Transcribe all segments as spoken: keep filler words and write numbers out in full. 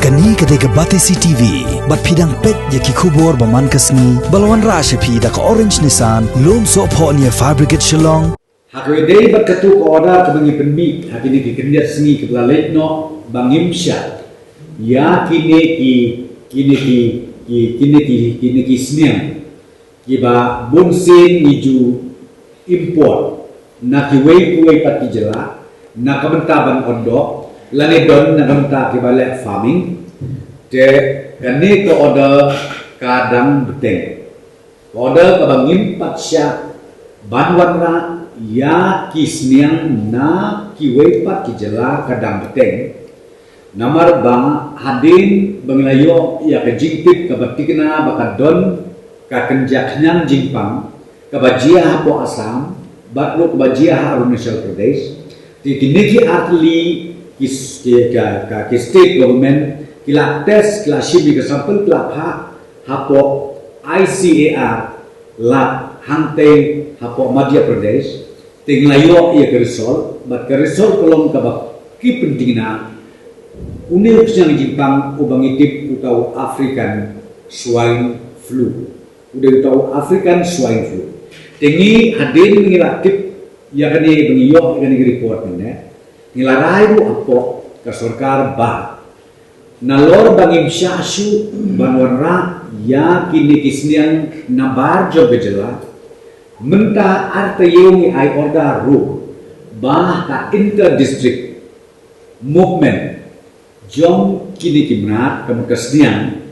Kane ka dei ka Batesi T V, bad phi dang peit ïa ki khubor ba man ka sngi, ba la wanrah sha phi da ka Orange Nissan, Lumsohphoh near Fire Brigade Shillong. Ha kawei dei bad katu ka order kaba ngi pynmih ha kine ki khyndiat sngi kaba la leit noh, ba ngim shah ïa kine ki, kine ki, ki, kine ki, kine ki sniang kiba bun sien ngi ju import na kiwei kiwei pat ki jylla, na ka bynta ban ot doh, lane don na ka bynta kiba leh farming. Te kane ka order ka dang bteng. Ka order kaba ngim pat shah ban wanrah ïa ki sniang na kiwei pat ki jylla ka dang bteng. Namar ba hadien ba ngi la ïoh ïa ka jingtip kaba thikna ba ka don ka kynja khñiang jingpang kaba jia hapoh Assam, bad ruh kaba jia ha Arunachal Pradesh. Te kine ki artylli ki s-, ki, ka, ka, ki state government ki la test, ki la shim ïa ka sample, ki la phah hapoh I C A R lab hangtei hapoh Madhya Pradesh. Te ngi la ïoh ïa ka result, bad ka result ka long kaba ki pynthikna une u khñiang jingpang uba ngi tip uta u African swine flu. U dei uta u African swine flu. Te ngi hadien ngi la tip ïa kane, ba ngi ïoh ïa kane ka report mynne, ngi la rai ruh hapoh ka sorkar ba nalor ba ngim shah shuh ban wanrah ïa kine ki sniang nabar jong ka jylla, mynta ar taïew ngi ai order ruh ba ka inter district movement jong kine ki mrad, ka mut ka sniang,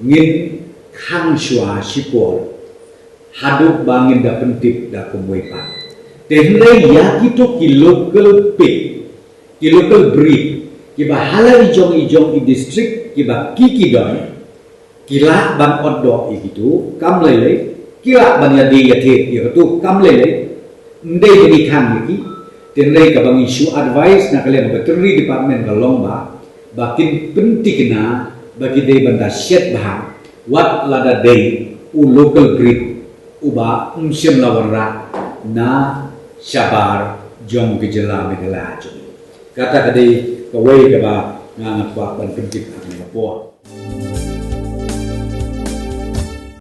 ngin khang shuwa shipor haduh ba ngin da pyntip da kumwei pat. Te hynrei ïa kito ki local pig, ki local breed, kiba ha la i jong i jong i district kiba ki ki don, ki lah ban ot doh ïa kitu kam lei lei, ki lah ban ïadei ïathied ïa kitu kam lei lei. Ym dei ba ngi khang ïa ki. Te hynrei kaba ngi shu advice na ka liang ka veterinary department ka long ba, ba kin pynthikna ba ki dei ban da shet bha wat lada dei u local breed uba ym shym la wanrah na shabar jong ka jylla Meghalaya jong ngi. Kata ka dei kawei kaba nga, nga kwah ban pyntip ha kane ka por.